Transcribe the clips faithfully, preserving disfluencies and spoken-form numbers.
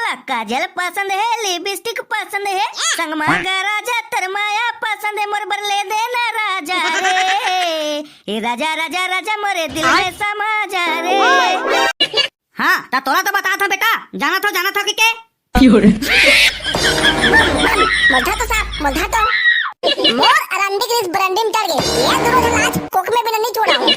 काजल पसंद हे, लिपस्टिक पसंद हे, संगमा गरारा तोर माया पसंद हे, मोर बर ले देना राजा रे। ए राजा, राजा, राजा, मोरे दिल में समा जा रे। हाँ, त तोला तो बतात हंव बेटा, जानत हंव, जानत हंव कि के? मोलधा तो साहब, मोलधा तो। मोर अरंडी ग्रीस ब्रांडी में चढ़ गए। ये दोनों झन आज कोख में बिना नहीं छोड़ा हूँ।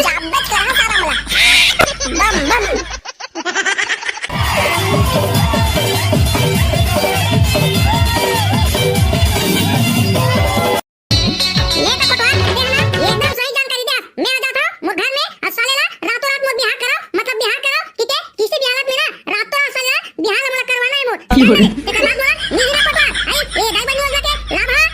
जाबेच करहा सारा मला। Bomb, bomb. ये तो कोटवार दे ना, ये एकदम सही जानकारी दे। मैं आ जाता हूँ, मोर घर में, और साले ला रातों रात मोर बिहार करो, मतलब बिहार करो, ठीक है? किसी भी हालत में ना, रातों रात साले ला बिहार हमला करवाना है मोर। क्यों रे? एक बात बोला, नहीं गिरा कोटवार। आई, ये दाई बहन योजना के लाभ है।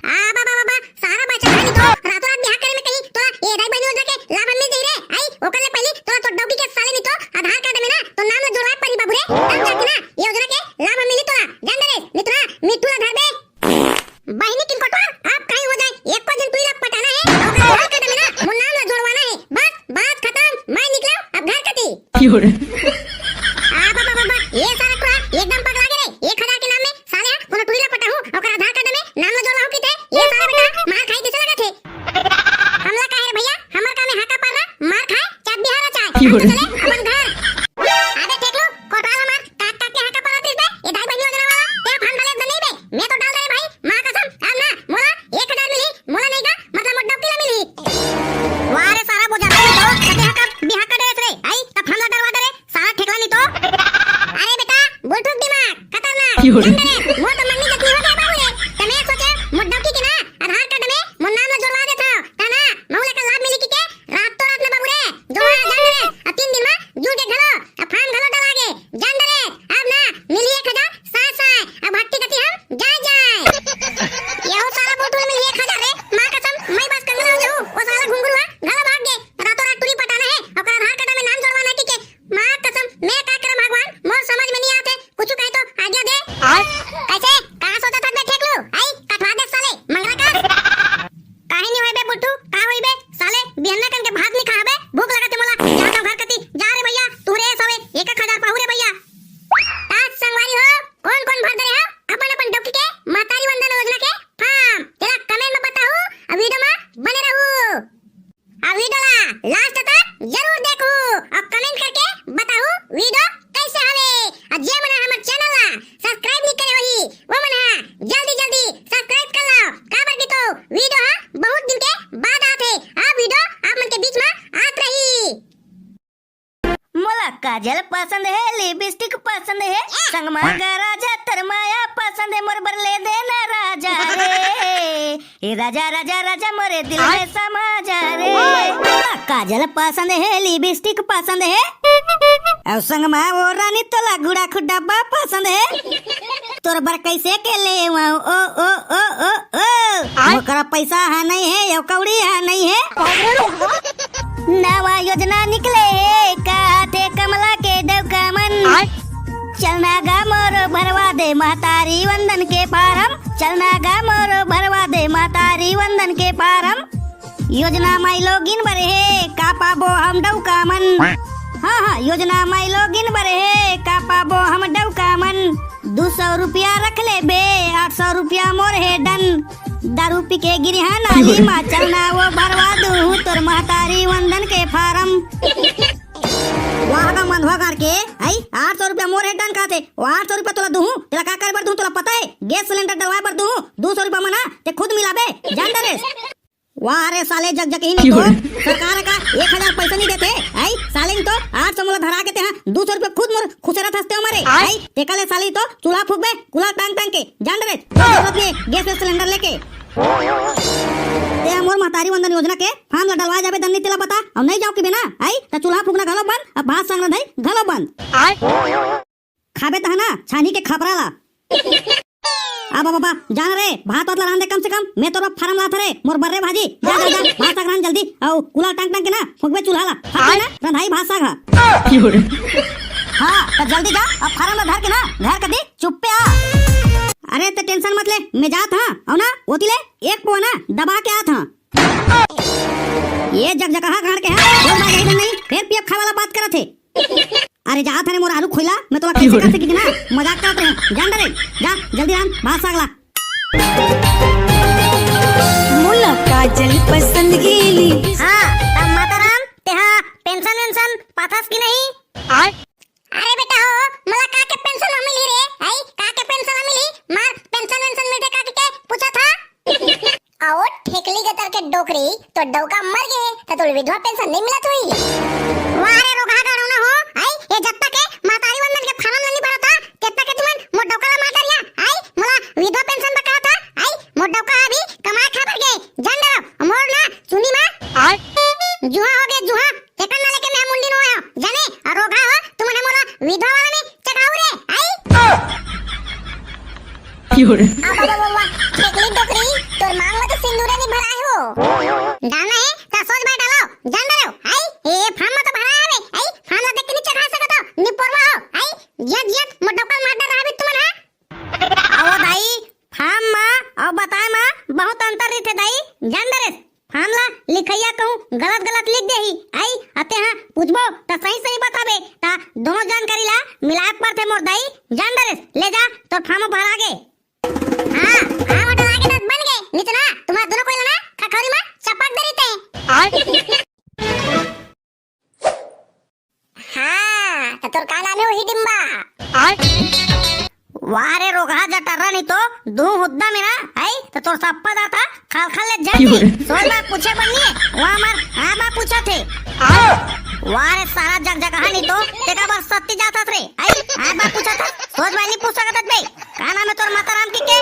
आ, बाबा, बाबा, सारा बच्चा नहीं तो, रातों रात बिहार करे में कहीं, तोला ये दाई बहन योजना के लाभ हम मिल जाई रे। आई, ओकर ले पहली, तोला तो डौकी के साले नहीं तो, आधार कार्ड में ना, तो नाम ला जोड़वाए पड़ी बाबू रे। तब जाके ना, ये योजना के लाभ हम मिली तोला। जान दे रे, नहीं तो ना, मिट्ठू ला धर दे। बहिनी किन कोटवार, आप कहीं हो जाए, एको झन टुरी ला पटाना है, ओकर घर के डमे ना, मोर नाम ला जोड़वाना है। बस, बात खतम, मैं निकलूं अब घर कती। क्यों रे? आ, बाबा, बाबा, ये सारा टुरा एकदम पगला गे रे। एक हजार के नाम में साले हा कोनो टुरी ला पटाहूं, ओकर आधार कार्ड में नाम ला जोड़वाहूं किथे, ये सारा बेटा मार खाई जैसे लगथे। हमला काहे रे भैया, हमर काम है हाका पारना, मार खाए, चाट बिहार चाहे। क्यों रे? हम तो चले अपन घर। अबे ठेकलू, कोटवार हमार काट काट के हाका पारत रहिस बे, ये दाई बहन योजना वाला, ते फांद डाले एकदम नहीं बे। मैं तो डाल दे रे भाई, माँ कसम, अब ना, मोला एक हजार मिली, मोला नहीं गा, मतलब मोर डौकी ला मिली। वाह रे सारा बोझा, तो कते हाका बिहार का डरेस रे, आई, तब हमला डरवा दे रे, सारा ठेकला नहीं तो। अरे बेटा, बुलठुक दिमाग, खतरनाक, क्यों रे? जान दे रे, मोर तो मंगनी जतनी हो गया बाबू रे, त मैं सोचे, मोर डौकी के ना, आधार कार्ड में मोर नाम ला जोड़वा देथव, त ना, महू ला का लाभ मिली कि के, रातों रात ना बाबू रे, जोड़वा जान दे रे, अब तीन दिन में जुड़ के घलो, अब फार्म घलो डला गे, जान दे रे, अब ना, मिली एक हजार, साय साय, अब हट्टी कती हम, जाय जाय। यहू साला बुलठुक मिली एक हजार रे, माँ कसम, मैं बस कंगला हो जाहूँ, वो साला घुंघरू हा, घलो भाग गे, रातों रात टुरी पटाना है, ओकर आधार कार्ड में नाम जोड़वाना है, ठीक है, माँ कसम, मैं का करम भगवान, मोर समझ में नहीं आते, कुछ कहे तो आज्ञा दे। आय? कैसे? कहाँ सोचत हस बे ठेकलू? आई, कटवा दे साले, मंगला कर। काहे नहीं होय बे बुलठुक? का होय बे? साले, बिहन्ना कन के भात नहीं खाबे, भूख लगत हे मोला। जात हंव घर कती, जा रे भैया, तू रे सवे, एक एक हजार पाहू रे भैया। आज संगवारी हो, कौन कौन भर दे रहे हो अपन अपन डौकी के महतारी वंदन योजना के फार्म? तेला comment में बताहू, अउ video में बने रहू। आ video ला last तक जरूर देखहू अउ comment करके बताहू video कैसे हवे। अउ जे मन ह हमर channel ला subscribe नइ करे होही, वो मन ह जल्दी जल्दी subscribe कर लो, काबर कि तो video ह बहुत दिन के बाद आत हे। अब video आप मन के बीच में आत रही। मोला काजल पसंद हे, लिपस्टिक पसंद हे, संगमा गरारा तोर माया पसंद हे, मोर बर ले देना राजा रे। ए राजा, राजा, राजा, मोरे दिल में समा जा रे। मोला काजल पसंद हे, लिपस्टिक पसंद हे, अउ संगमा वो रानी तोला गुड़ाखू डब्बा पसंद हे। तोर बर कैसे के लेवं ओ, ओ, ओ, ओ, ओ। मोर करा पैसा ह नहीं हे, अउ कौड़ी ह नहीं हे। नवा योजना निकले हे, काथे कमला के डौका मन। आय। चलना गा मोरो भरवा दे महतारी वंदन के फारम, चलना गा मोरो भरवा दे महतारी वंदन के फारम। योजना माई लोगिन बर हे, का पाबो हम डौका मन। हाँ, हाँ, योजना माई लोगिन बर हे, का पाबो हम डौका मन। दू सौ रुपया रख लेबे, आठ सौ रुपया मोर हे done। दारू पी के गिरिहा नाली मा, चलना वो भरवा दूँ तोर महतारी वंदन के फारम। वाह गा मंधवा गाड़ के, आई, आठ सौ रुपया मोर हे done काथे, वो आठ सौ रुपया तोला दूँ, तेला का करे बर दूँ, तोला पता हे? गैस सिलेंडर डलवाए बर दूँ, दू सौ रुपया मा ना, ते खुद मिलाबे, जान दे रे। वाह रे साले, जकजकही नहीं तो। सरकार का एक हजार पैसा नहीं देथे, आई? साले नहीं तो आठ सौ मोला धरा के ते, हाँ, दू सौ रुपया खुद मोर खुसेरत हंसते हो मारे, आई? तेकर ले साले तो चूल्हा फूकबे, कुला टांग टांग के, जान दे रे, कोई जरूरत नहीं है गैस वैस सिलेंडर लेके। ते मोर महतारी वंदन योजना के फार्म ला डलवा जाबे दन्नी तेला बता, अउ नहीं जाओ कि बिना, आई? त चूल्हा फूकना घलो बंद, अउ भात सांग रंधई घलो बंद। खाबे तह ना, छानी के खपरा ला। आ बाबा, बा, जान रे, भात वात ला रांध दे कम से कम, मैं तोर फारम लात रे, मोर बर्रे भाजी, जा, जा, जा, भात साग रांध जल्दी, अउ कुला टांग टांग के ना, फुकबे चूल्हा ला, फट ले ना, रंधाई भात साग हा। हाँ, त जल्दी जा, अब फारम ला धर के ना, घर कती, चुप्पे आ। अरे, ते tension मत ले, मैं जात हाँ, अउ ना, ओती ले, एक पोहा ना, दबा के आत हाँ। ये जकजकहा गाड़ के हा, बोल बाज इधर नहीं, फिर पी एफ खाए वाला बात करत हे। अरे जा थने मोर आलू खोइला, मैं तोला कैसे कर सकी ना? मजाक करत रहे, जान डरे, जा जल्दी राम भात साग ला। मोला काजल पसंद गेली। हाँ, त माता राम, तेहा पेंशन वेंशन पाथस कि नहीं? अरे बेटा हो, मोला का के पेंशन मिली रे? आई, का के पेंशन मिली? मार पेंशन वेंशन मिलथे का के पूछा था? अउ ठेकली गतर के डोकरी, तोर डौका मर गे, त तोला विधवा पेंशन नहीं मिलत होही। वाह रे रोगहा गरौना हो, आई, ये जब तक के महतारी वंदन के फार्म नहीं भरा था, तब तक के तुमन मोर डौका ला मार डरिया, आई, मोला विधवा पेंशन बका था, आई, मोर डौका अभी कमाए खा बर गे, जान डरो, मोर ना चुनी मा जुहा हो गे, जुहा। तेकर ना लेके मैं मुंडी नो आयो, जाने? अउ रोगहा हो, तुमन मोला विधवा वाला में चढ़ाऊ रे, आई? क्यों रे? आ बाबा, बाबा, ठेकली डोकरी, तोर मांग में तो सिंदूरे नहीं भराए हो। डालना है, त सोच बाय डालो, जान डरो, आई? ए, फार्म में तो भरा हवे, आई? फार्म ला देख के नहीं चढ़ा सकत हो, नहीं पोरवा हो, आई? जियत, जियत, मोर डौका मार डर रहा भी तुमन, हाँ? अवो दाई, फार्म मा अउ बताए मा बहुत अंतर रहिथे दाई, जान डरेस? फार्म ला लिखइया कहूँ गलत गलत लिख देही, आई, अते हाँ पूछबो त सही सही बताबे, त दोनों जानकारी ला मिलाए पड़थे मोर दाई, जान डरेस? ले जा, तोर फार्म भरा गे। हाँ, हाँ, वोट लागे त बन गे, निचना, तुम्हारा दोनों कोई ला ना, खखौरी मा चपक दे रही ते। हाँ, त तोर का नाम है वही डिम्बा? वाह रे रोगहा जटर्रा नहीं तो, दू हुद्दा में ना, आई, त तोर सप्पा दाता खाल खाल ले जाए। सोच बात पूछे बननी है, वहाँ मार, हाँ बात पूछा थे। वाह रे सारा जग जगह नहीं तो, तेका बार सत्ती जाता रे, आई, हाँ बात पूछा था, सोच बात नहीं पूछ सकत बे। का नाम है तोर माता राम की के?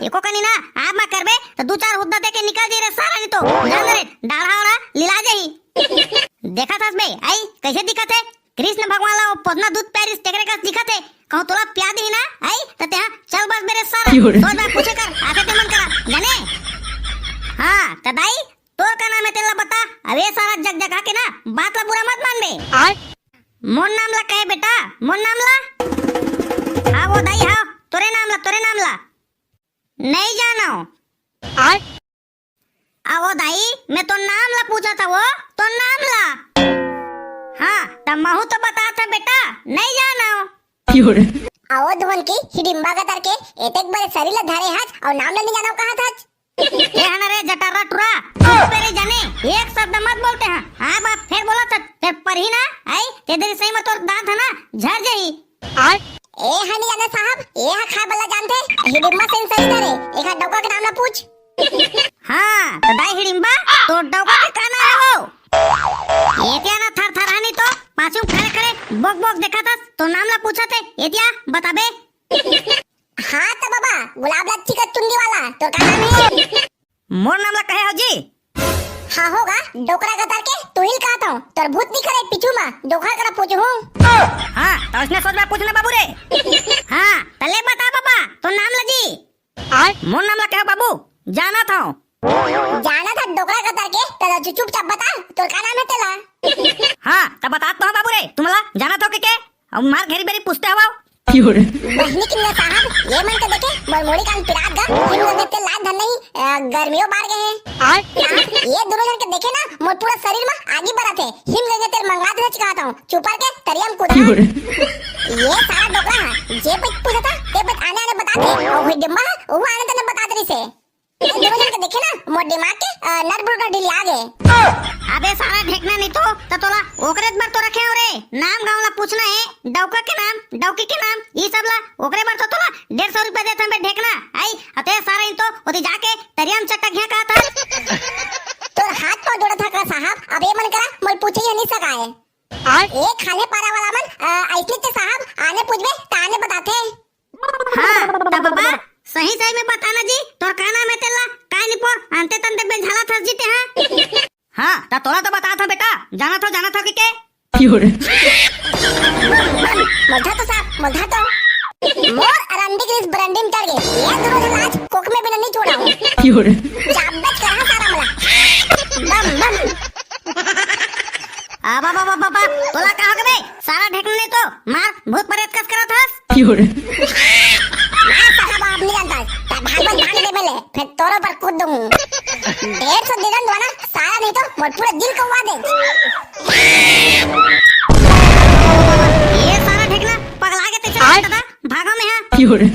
एको कनी ना, आप मा करबे, त दू चार हुद्दा दे के निकल जाई रे सारा नहीं तो, जान रे, डाढ़ा वाला लीला जाही। देखत हस बे, आई, कैसे दिखत है? कृष्ण भगवान ला वो पोतना दूध प्यारिस तेकरे कस दिखत है। कहूँ तोला प्या दी ना, आई, त तेहा चल बस मेरे सारा। क्यों रे? सोच बात पूछे कर, आके ते मन करा, जाने? हाँ, त दाई, तोर का नाम है तेला बता, अब ये सारा जग जगह के ना, बात ला बुरा मत मानबे। मोर नाम ला कहे बेटा, मोर नाम ला। हाँ वो दाई, हाँ, तोरे नाम ला, तोरे नाम ला। नहीं जानो। आ वो दाई, मैं तो नाम ला पूछा था वो, तो नाम ला। हाँ, त महू तो बता था बेटा, नहीं जानो। आओ धोन की हिडिम्बा का तरके एतेक बड़े शरीर ला धरे हच अउ नाम ला नहीं जानो कहा था। ए हना रे जटारा टुरा, चुप रे जाने, एक शब्द मत बोलते हैं। हाँ बाप, फिर बोला था, फिर पर ही ना, आई, तेरे सही में तोर दांत है ना, झर जाही। ए हनी जाने साहब, ए हा खाए बल्ला जानथे, हिडिम्बा से सही धरे, एक हा डौका के नाम ना पूछ। हाँ, त दाई हिडिम्बा, तोर डौका के का नाम है वो? एतिया ना थर थर हनी तो, पाछू खड़े खड़े बोक बोक देखा था, तो नाम ला पूछा थे, एतिया बताबे। हाँ त बाबा, गुलाब लच्छी का चुंडी वाला, तोर का नाम है? मोर नाम ला कहे हो जी? हाँ होगा, डोकरा का तरके, तू हिल कहत हूँ, तोर भूत नहीं खड़े पीछू मा, डोकरा करा पूछू हूँ। हाँ, त उसने सोच में पूछना बाबू रे। हाँ, तले बता बाबा, तो नाम ला जी। मोर नाम ला कहे बाबू, जाना था। जाना था डोकरा का तरके, तला चुपचाप बता, तोर का नाम है तेला? हाँ, तब बता तो हूँ बाबू रे, तुम्हाला जाना था के, के? अब मार घेरी बेरी पूछते हवा। बहिनी किन्ना साहब, ये मन के देखे, मोर मोड़ी कान पिरात गा, हिम गंगा तेल लाज धन नहीं, अ, गर्मियों बार गए हैं। साहब, ये दोनों जन के देखे ना, मोर पूरा शरीर में आगी बरत है। हिम गंगा तेल मंगा दे, कहता हूँ, चुपर के तरियम कूदा। ये सारा डोकरा है, जे पे पूछा था, ते पे आने आने बता दे, और वही डिम्बा है, वो आने तने बता दे से। ये दोनों जन के देखे ना, मोर दिमाग के, अ, नट बोल्ट ढील आ गए। अबे सारा ढेकना नहीं तो, त तोला ओकरे बर तो रखे हो रे। नाम गाँव ला पूछना है, डौका के नाम, डौकी के नाम, ई सब ला ओकरे बर तो तोला डेढ़ सौ रुपया देत हन बे ढेकना। आई, अते सारा इन तो ओती जाके तरिया में चट्टा घिया कहा था। तोर हाथ पाँव जोड़ा था का साहब, अब ये मन करा, मोल पूछे ही नहीं सकाए। ए खाल्हे पारा वाला मन, अ, अइसने ते साहब, आने पूछबे, त आने बताथे। हाँ, त बाबा, सही सही में बताना जी, तोर का नाम है तेला, काय निपोर, अंते तंते बेझाला थस जीते हाँ। हाँ, त तोला तो बता था बेटा, जाना था, जाना था कि के? मोलधा तो साहब, मोलधा तो। मोर अरंडी ग्रीस ब्रांडी में चढ़ गए, ये दोनों जन आज कोक में बिना नहीं छोड़ा हूँ। चाबच करा सारा मला। Bomb, bomb. आ बाबा, बाबा, बाबा, तोला का हो गए बे? सारा ढेकना नहीं तो मार, भूत प्रेत कस करत हस। ना साहब, आप नहीं जानता। तब भागवत भाग दे पहले, फिर तोरों पर कूद दूँ। डेढ़ सौ दे दन दोना, सारा नहीं तो मोर पूरा दिल कौवा दे। 有人。